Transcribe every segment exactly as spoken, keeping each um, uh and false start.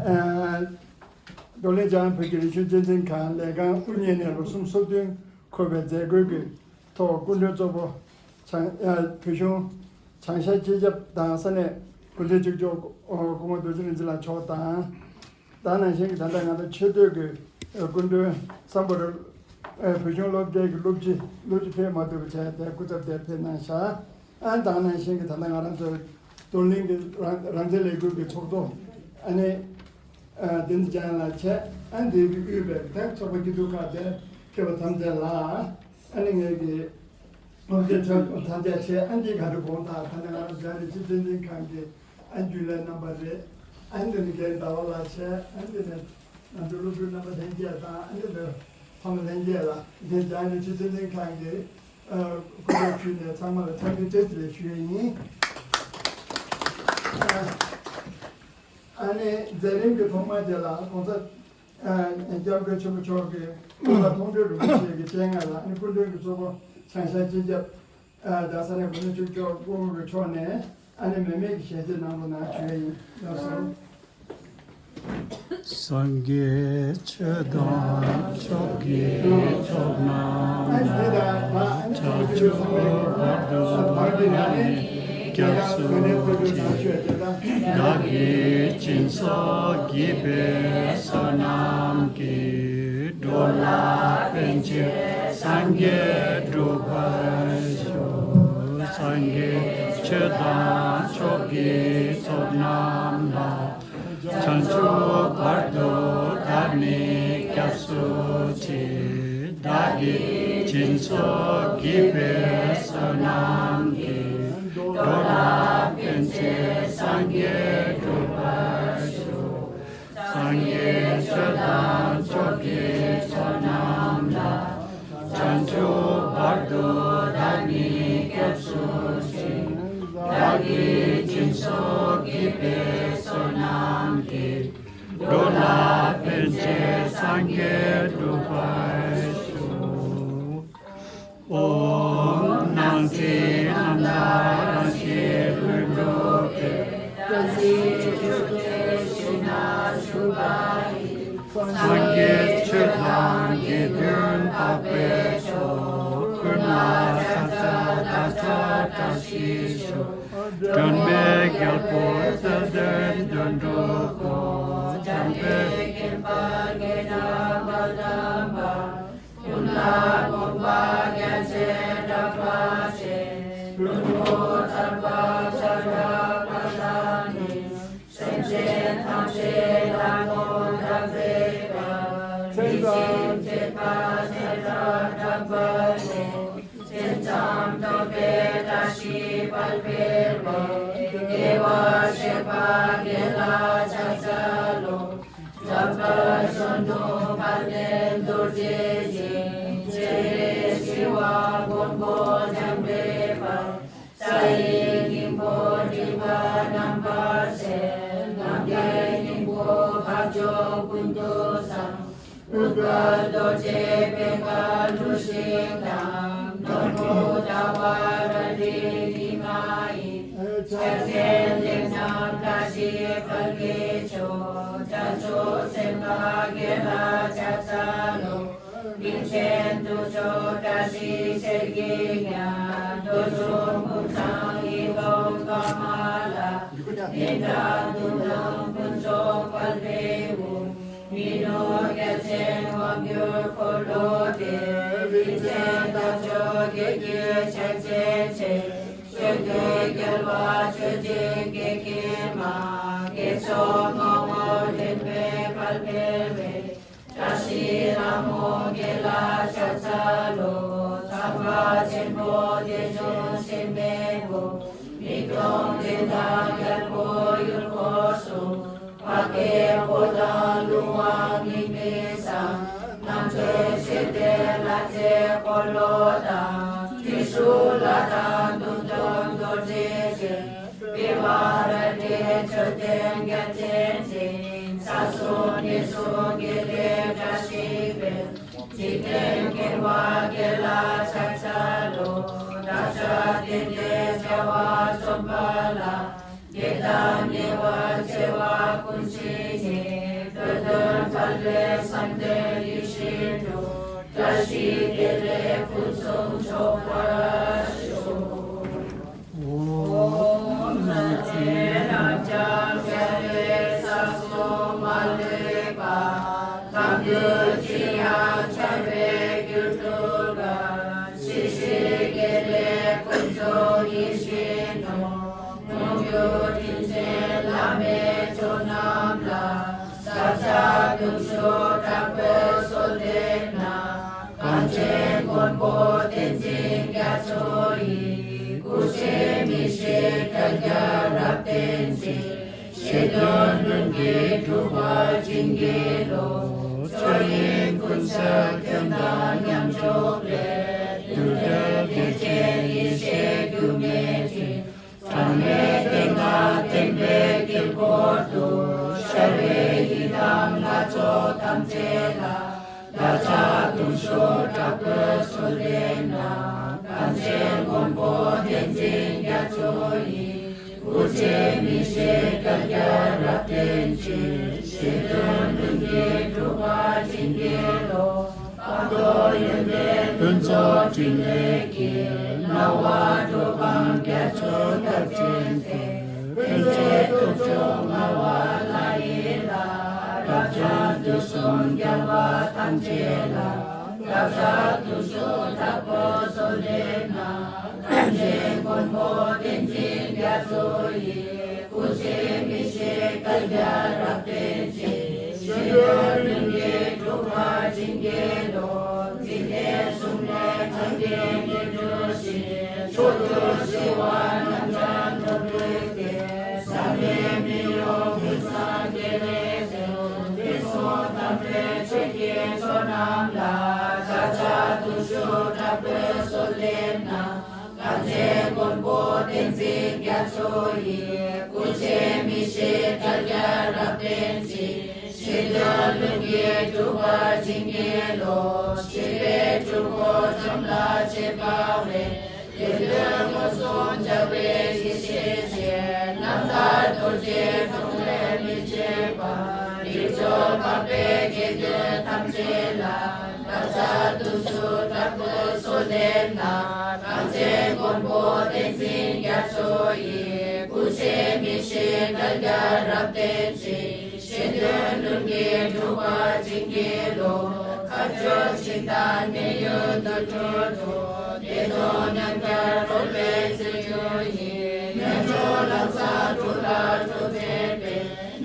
རྡོར་གླིང་འཇམ་དབྱངས་བོད་ཀྱི་རིག་གཞུང་གཅེས་འཛིན་ཁང་ལས་ཁང་དབུ་བརྙེས་ནས་ལོ་སུམ་ཅུ་སོ་བདུན་འཁོར་བའི་མཛད་སྒོའི་གི་ཐོག་སྐུ་མགྲོན་གཙོ་བོ་བྱང་ཨ་བོད་གཞུང་བྱང་ཤར་སྤྱི་ཁྱབ་དང་ས་གནས་སྐུ་མགྲོན་གཅིག་ལྕོགས་སྐུ་ངོ་རྡོ་རྗེ་རིག་འཛིན་ལགས་མཆོག་དང་། དེ་ནང་བཞིན་གྱི་ད་ལྟ་ང་ཚོ་ཆེས་མཐོའི་གི་སྐུ་མགྲོན་སམ་བྷོ་ཊ་བོད་གཞུང་སློབ་གྲྭའི་གི་སློབ་སྤྱི་སློབ་སྤྱི་ཕེབས་མ་ཐུབ་པ་བྱས་ཏེ་སྐུ་ཚབ་དེ་ཕེབས་གནང་ཤག་ཨ་ནི་དེ་ནང་བཞིན་གྱི་ད་ལྟ་ང་རང་ཚོའི་རྡོར་གླིང་གི་རང་རང་བཙན་ལས་འགུལ་གྱི་ཚོགས་གཙོ་ཨ་ནི་བསྟན་འཛིན་འཇམ་དབྱངས་ལགས་བྱས། ཨ་ནི་དེ་གི་དབུས་པའི་ད་ཚོགས་པ་སྐྱིད་སྡུག་ཁག་དེ་ཕེབས་པ་ཐམས་ཅད་ལ་ཨ་ནི་ངེད་ཀྱི་སློབ་སྤྱི་ཚོ་ཐམས་ཅད་བྱས། ཨ་ནི་དེ་ག་འདྲ་དགོངས་དག་ད་ནི་ང་རང་རྒྱ་རི་སྤྱི་བདེ་ལྡན་ཁང་གི་ཨ་རྒྱུན་ལས་རྣམ་པ་རེད། ཨ་ནི་འདི་ནི་རྒན་ཟླ་བ་ལགས་བྱས། ཨ་ནི་འདི་ནི་ང་ཚོའི་སློབ་ཕྲུག་རྣམ་པ་ལྷན་རྒྱས་དང་། ཨ་ནི་འདི་ཕ་མ་ལྷན་རྒྱས་ལ་ངས་རྒྱ་རི་སྤྱི་བདེ་ལྡན་ཁང་གི་ཨ་སྐུ་ཚབ་ཞུས་ནས་ཚང་མ་ལ་འཚམས་འདྲི་བཀྲ་ཤིས་བདེ་ལེགས་ཞུ་ཡས་ཡིན། ཨ་ནི་མཛད་རིམ་གྱི་ཐོག་མ་དེ་ལ་༸གོང་ས་༸སྐྱབས་མགོན་ཆེན་པོ་མཆོག་གི་སྐུ་པར་མཐོང་གྲོལ་རིན་པོ་ཆེ་གི་སྤྱན་སྔར་ལ་ཨ་ནི་སྐུ་མགྲོན་གྱི་གཙོ་བོ་བྱང་ཤར་སྤྱི་ཁྱབ་ཨ་རྡ་ས་ནས་སྐུ་མགྲོན་གཅིག་ལྕོགས་སྐུ་ངོ་གི་ཕྱོགས་ནས་ཨ་ནི་མེ་མེ་གི་ཞལ་ལྕེ་གནང་རོགས་གནང་ཞུ་ཡས་ཡིན། ལགས་སོ། སངས་རྒྱས་ཆོས་དང་ཆོས་ཀྱི་ཚོགས་རྣམས་ལ། བྱང་ཆུབ་བར་དུ་བདག་ནི་སྐྱབས་སུ་མཆི། བདག་གིས་སྦྱིན་སོགས་བགྱིས་པའི་བསོད་ནམས་ཀྱིས། འགྲོ་ལ་ཕན་ཕྱིར་སངས་རྒྱས་འགྲུབ་པར་ཤོག་སངས་རྒྱས་ཆོས་དང་ཆོས་ཀྱི་ཚོགས་རྣམས་ལ། བྱང་ཆུབ་བར་དུ་བདག་ནི་སྐྱབས་སུ་མཆི། བདག་གིས་སྦྱིན་སོགས་བགྱིས་པའི་བསོད་ནམས་ཀྱིས། འགྲོ་ལ་ཕན་ཕྱིར་སངས་རྒྱས་འགྲུབ་པར་ཤོག་སངས་རྒྱས་ཆོས་དང་ཆོས་ཀྱི་ཚོགས་རྣམས་ལ། བྱང་ཆུབ་བར་དུ་བདག་ནི་སྐྱབས་སུ་མཆི། བདག་གིས་སྦྱིན་སོགས་བགྱིས་པའི་བསོད་ནམས་ཀྱིས། འགྲོ་ལ་ཕན་ཕྱིར་སངས་རྒྱས་འགྲུབ་པར་ཤོག་ཨོཾ་སྣང་སྲིད་རྣམ་དག་རང་བཞིན་ལྷུན་གྲུབ་སྟེ། བཀྲ་ཤིས་ཆོས་ཀྱི་ཞིང་ན་བཞུགས་པ་ཡི། སངས་རྒྱས་ཆོས་དང་དགེ་འདུན་དག་པའི་ཚོགས། ཀུན་ལ་ཕྱག་འཚལ་བདག་ཅག་བཀྲ་ཤིས་ཤོག་སྒྲོན་མེའི་རྒྱལ་པོ་རྩ་བྲལ་དོན་གྲུབ་སྐུ། འཇམ་དཔལ་དགྱེས་པ་དགེ་རྒན་པ་དམ་པ། ཀུན་ལ་དགོངས་པ་རྒྱ་ཆེར་བསྒྲགས་པ་ཆེ། ལྷུན་པོ་ལྟ་བུར་ཤར་བ་དང་ནི། སེམས་ཅན་ཐམས་ཅད་ལ་དོན་དག་མཛད་པ། མི་ཕྱིན་དྲེགས་པ་ཆེར་བསྒྲགས་པ་ནི། བྱེ་མཚམས་དོག་པའི་བཀྲ་ཤིས་དཔལ་འཕེལ་བའི། དགེ་བ་བཤད་པ་དགེ་ལ་ཕྱག་འཚལ་ལོ། འཇམ་དཔལ་གསུང་དུ་བབས་ནས་རྡོ་རྗེ་འཆང་། སྤྱན་རས་གཟིགས་དབང་པོ་འཇམ་དཔལ་དཔའ། རྩ་བའི་སྙིང་པོ་སྒྲིབ་པ་རྣམ་པར་སེལ། ནམ་མཁའི་སྙིང་པོ་འཕགས་མཆོག་ཀུན་ཏུ་བཟང་། ཨུཏྤལ་རྡོ་རྗེ་པད་དཀར་ལུས་ཤིང་དང་། ནོར་བུ་ཟླ་བ་རལ་གྲི་ཉི་མ་ཡིས། ཕྱག་འཚལ་གླིང་རྣམས་བཀྲ་ཤིས་དཔལ་གྱི་མཆོག་རྒྱ་མཚོ་སེམས་དཔའ་དགེ་ལ་ཕྱག་འཚལ་ལོ། མིང་ཆེན་དུ་མཆོག་བཀྲ་ཤིས་ཆེར་སྐྱེས་ཉིད། རྡོ་འཇོམས་ཕུན་ཚོགས་ཡེ་ཤེས་ཀ་མ་ལ། ནཻ་རཉྫུ་ནང་ཕུན་ཚོགས་དཔལ་འཕེལ་དབུ། མི་ནུབ་རྒྱལ་ཆེན་དབང་སྒྱུར་འཁོར་ལོ་སྡེ། རིན་ཆེན་རྟ་མཆོག་བརྒྱད་ཀྱི་ཕྱག་ཆེན་ཆེ། ཆོས་སྐུའི་རྒྱལ་བ་ཆོས་སྦྱིན་སྐྱེས་ཀྱི་མ། དགེ་ཚོགས་ངོ་བོ་འདྲེན་པའི་དཔལ་འཕེལ་བའི། བཀྲ་ཤིས་ལྷ་མོ་དགེ་ལ་ཕྱག་འཚལ་ལོ། ཚངས་པ་ཆེན་པོ་དེ་བཞིན་སྲིན་མོའི་བུ། མིག་སྟོང་ལྡན་དང་རྒྱལ་པོ་ཡུལ་འཁོར་གསུམ། བར་བསྐལ་པོ་དང་ལུས་དབང་དམིགས་མེད་བཟང་། རྣམ་དཔྱོད་ཆོས་སྡེ་ལྷ་རྫས་འཁོར་ལོ་དང་། ཏྲི་ཤཱུ་ལ་དང་མདུང་ཐུང་རྡོ་རྗེ་ཅན། པི་ཝ་ར་ཏའི་མཆོད་རྟེན་རྒྱལ་ཆེན་ཅན། ས་གསུམ་གནས་གསུམ་དགེ་ལེགས་བཀྲ་ཤིས་དཔལ། འཇིག་རྟེན་མཁྱེན་པ་དགེ་ལ་ཕྱག་འཚལ་ལོ། བདག་ཅག་བསྟན་པའི་བྱ་བ་རྩོམ་པ་ལ། བདེ་དང་ཉེ་བར་བརྩེ་བ་ཀུན་བྱིན་ བོད་དོན་དཀའ་ལས་སེམས་གཏིང་ཡིད་བཞིན་དུ། བཀྲ་ཤིས་བདེ་ལེགས་ཕུན་སུམ་ཚོགས་པར་ཤོག། ཨོཾ། ལྷ་ཆེན་རབ་འབྱམས་རྒྱལ་བའི་ས་གསུམ་མ་ལུས་པ། ཁམས་དགུ་ཅི་ཡང་ཁྱབ་པའི་རྒྱུད་དྲུག་ལ། སྲིད་ཞིའི་དགེ་ལེགས་ཕུན་ཚོགས་ཡིད་བཞིན་ནོར། མངོན་གྱུར་དྲིན་ཅན་བླ་མའི་ཚོགས་རྣམས་ལ། བདག་ཅག་གདུང་ཤུགས་དྲག་པོས་གསོལ་འདེབས་ན། གངས་ཅན་མགོན་པོ་བསྟན་འཛིན་རྒྱ་མཚོ་ཡི། སྐུ་ཚེ་མི་ཤིགས་བསྐལ་བརྒྱར་རབ་བརྟན་ཅིང་། བཞེད་དོན་ལྷུན་གྱིས་འགྲུབ་པར་བྱིན་གྱིས་རློབས། ཕྱོགས་གླིང་ཀུན་ཁྱབ་ཁྱོན་དང་མཉམ་འཇོག་པའི། གདུལ་དཀའི་དགེ་རྒན་ཡེ་ཤེས་འགྱུར་མེད་ཀྱི། གྲངས་མེད་བསྟན་དང་བསྟན་པའི་དཀྱིལ་འཁོར་དུ། ཤར་བའི་ཡི་དམ་ལྷ་ཚོགས་ཐམས་ཅད་ལ། བདག་ཅག་གདུང་ཤུགས་དྲག་པོས་གསོལ་འདེབས་ན། གངས་ཅན་མགོན་པོ་བསྟན་འཛིན་རྒྱ་མཚོ་ཡི། སྐུ་ཚེ་མི་ཤིགས་བསྐལ་བརྒྱར་རབ་བརྟན་ཅིང་། བཞེད་དོན་ལྷུན་གྱིས་འགྲུབ་པར་བྱིན་གྱིས་རློབས། སྤངས་རྟོགས་ཡོན་ཏན་ཕུན་ཚོགས་འཕྲིན་ལས་ཀྱི། སྣང་བ་འགྲོ་གང་རྒྱ་མཚོའི་ཐག་ཆོད་དེ། ཕན་མཛད་སྟོབས་འབྱོར་མངའ་བ་ལྷ་ཡི་ལྷ། རབ་འབྱམས་དུས་གསུམ་རྒྱལ་བ་ཐམས་ཅད་ལ། བདག་ཅག་གདུང་ཤུགས་དྲག་པོས་གསོལ་འདེབས་ན། གངས་ཅན་མགོན་པོ་བསྟན་འཛིན་རྒྱ་མཚོ་ཡི། སྐུ་ཚེ་མི་ཤིགས་བསྐལ་བརྒྱར་རབ་བརྟན་ཅིང་། བཞེད་དོན་ལྷུན་གྱིས་འགྲུབ་པར་བྱིན་གྱིས་རློབས། འཇིག་རྟེན་གསུམ་ལས་གང་གིས་མི་འགྲུབ་ཞིང་། མཆོག་གྱུར་ཞི་བ་རྣམ་འདྲེན་ནོར་བུའི་གདན། ཟག་མེད་མི་གཡོ་ཀུན་བཟང་རྒྱལ་བའི་གཟུགས། དུས་གསུམ་དམ་པའི་ཆོས་ཀྱི་མཆོག་རྣམས་ལ། བདག་ཅག་གདུང་ཤུགས་དྲག་པོས་གསོལ་འདེབས་ན། གངས་ཅན་མགོན་པོ་བསྟན་འཛིན་རྒྱ་མཚོ་ཡི། སྐུ་ཚེ་མི་ཤིགས་བསྐལ་བརྒྱར་རབ་བརྟན་ཅིང་། བཞེད་དོན་ལྷུན་གྱིས་འགྲུབ་པར་བྱིན་གྱིས་རློབས། སྲིད་པའི་འཁྲུལ་འཁོར་འཇོམས་ལ་བྱེད་པ་བས། ཡོན་ཏན་མངོན་སུམ་རྒྱལ་བའི་ཡེ་ཤེས་ཀྱིས། རྣམ་དག་རྡོ་རྗེ་འགྲོ་བའི་མི་བསྐྱོད་པ། རིགས་དྲུག་འཕགས་པའི་དགེ་འདུན་ཐམས་ཅད་ལ། བདག་ཅག་གདུང་ཤུགས་དྲག་པོས་གསོལ་འདེབས་ན། གངས་ཅན་མགོན་པོ་བསྟན་འཛིན་རྒྱ་མཚོ་ཡི། སྐུ་ཚེ་མི་ཤིགས་བསྐལ་བརྒྱར་རབ་བརྟན་ཅིང་། བཞེད་དོན་ལྷུན་གྱིས་འགྲུབ་པར་བྱིན་གྱིས་རློབས། མཁའ་སྤྱོད་ཤིང་རྟ་གནས་ཡུལ་དུར་ཁྲོད་དུ། བདེ་སྟོང་ཉམས་བརྒྱར་རོལ་པའི་རྩེ་མོ་ཡིས། རྣལ་འབྱོར་ལམ་བཟང་དྲུག་ལ་གྲོགས་མཛད་པའི།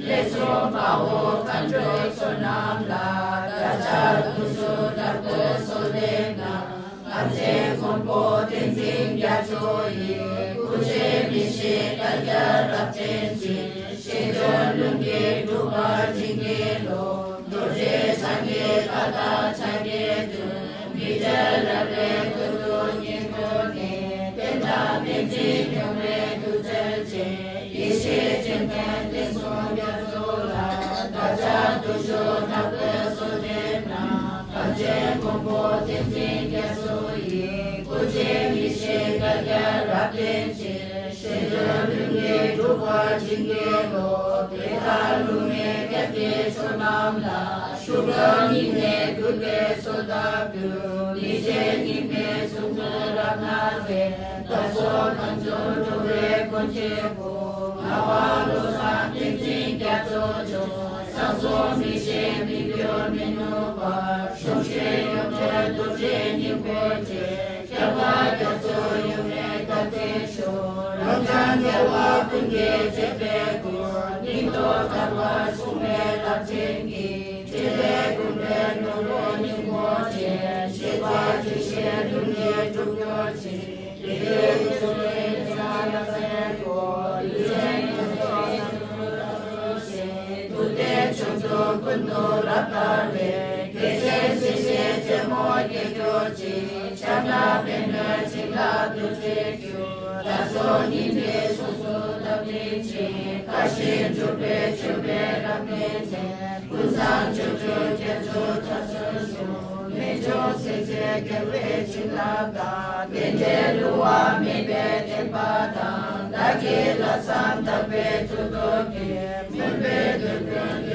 ལས་སྲུང་དཔའ་བོ་མཁའ་འགྲོའི་ཚོགས་རྣམས་ལ། བདག་ཅག་གདུང་ཤུགས་དྲག་པོས་གསོལ་འདེབས་ན། གངས་ཅན་མགོན་པོ་བསྟན་འཛིན་རྒྱ་མཚོ་ཡི། སྐུ་ཚེ་མི་ཤིགས་བསྐལ་བརྒྱར་རབ་བརྟན་ཅིང་། བཞེད་དོན་ལྷུན་གྱིས་འགྲུབ་པར་བྱིན་གྱིས་རློབས། རྡོ་རྗེ་འཆང་གི་བཀའ་དང་ཕྱག་རྒྱའི་མཐུས། མི་འབྲལ་རབ་དབྱེ་ཀུན་ཏུ་སྙིང་པོ་ནས། བསྟན་དང་བསྟན་འཛིན་སྐྱོང་བའི་ཐུགས་རྗེ་ཅན། ཡེ་ཤེས་སྤྱན་ལྡན་བསྟན་སྲུང་རྒྱ་མཚོ་ལ། བདག་ཅག་གདུང་ཤུགས་དྲག་པོས་གསོལ་འདེབས་ན། གངས་ཅན་མགོན་པོ་བསྟན་འཛིན་རྒྱ་མཚོ་ཡི། སྐུ་ཚེ་མི་ཤིགས་བསྐལ་བརྒྱར་རབ་བརྟན་ཅིང་། བཞེད་དོན་ལྷུན་གྱིས་འགྲུབ་པར་བྱིན་གྱིས་རློབས། དེ་ལྟར་ལུང་མེད་རྒྱལ་གྱི་ཕྱོགས་རྣམས་ལ། ཤུགས་ཀུན་གཉིས་མེད་གུས་པས་གསོལ་བ་འབུལ། མི་ཟད་སྙིགས་མའི་གཟུགས་སྐུ་རབ་བརྣགས་པའི། བདག་སོགས་གངས་ལྗོངས་འགྲོ་བའི་མགོན་ཁྱེད་སྐུ། ངག་དབང་བློ་བཟང་བསྟན་འཛིན་རྒྱ་མཚོ་མཆོག། བསམ་སྲུང་མི་ཤེས་མི་འགྱུར་མི་ནུབ་པ། གཤོམ་ཤེས་ཡོངས་གྲོལ་རྡོ་རྗེ་སྙིང་པོ་རྗེ། ཁྱབ་པ་རྒྱ་མཚོ་ཡུམ་གཉིས་དགའ་ཚལ་བཞུགས། རབ་འབྱམས་རྒྱལ་བ་ཀུན་གྱི་གཅེས་པའི་སྐུ། སྙིང་སྟོབས་དར་བ་སྲུང་བའི་རླབས་ཆེན་གྱི། ཕྲིན་ལས་ཀུན་ལས་ནོར་བུ་སྙིང་པོ་ཆེ། ཤེས་བྱ་ཇི་བཞིན་ལྷུན་གྱིས་གྲུབ་གྱུར་ཅིག། དགེ་ལེགས་ཀུན་གྱི་ཡོན་ཏན་ལ་བརྩེ་བའི་སྒོ། ཡིད་ཅན་ཀུན་གྱི་ཡིད་དུ་འོང་བར་ཤོག། ཐུབ་བསྟན་ཕྱོགས་བཅུ་ཀུན་ཏུ་རབ་དར་བའི། དགེ་ཆེན་སྲིད་ཞིའི་རྩེ་མོར་སྐྱེ་གྱུར་ཅིག། ཕྱག་ན་པདྨོའི་བྱིན་རླབས་རྡོ་རྗེའི་རྒྱུན། བདག་སོགས་སྙིང་ཐིག་ཕྱོགས་སུ་བཏབ་སྟེ་ཅིག། དཀའ་ཞིང་སྤྱོད་པའི་སྤྱོད་པའི་རབ་གནས་ཅན། ཀུན་བཟང་སྤྱོད་སྤྱོད་རྒྱ་མཚོའི་ཚོགས་ཚུན་ཞུགས། རྨད་བྱུང་སྲིད་རྩེའི་རྒྱལ་བའི་བྱིན་རླབས་དང་། རྟེན་འབྲེལ་བསླུ་བ་མེད་པའི་བརྟན་པ་དང་། བདག་གི་ལྷག་བསམ་དག་པའི་གཙུག་ཏོར་གྱིས། མུན་པའི་རྡུལ་ཀུན་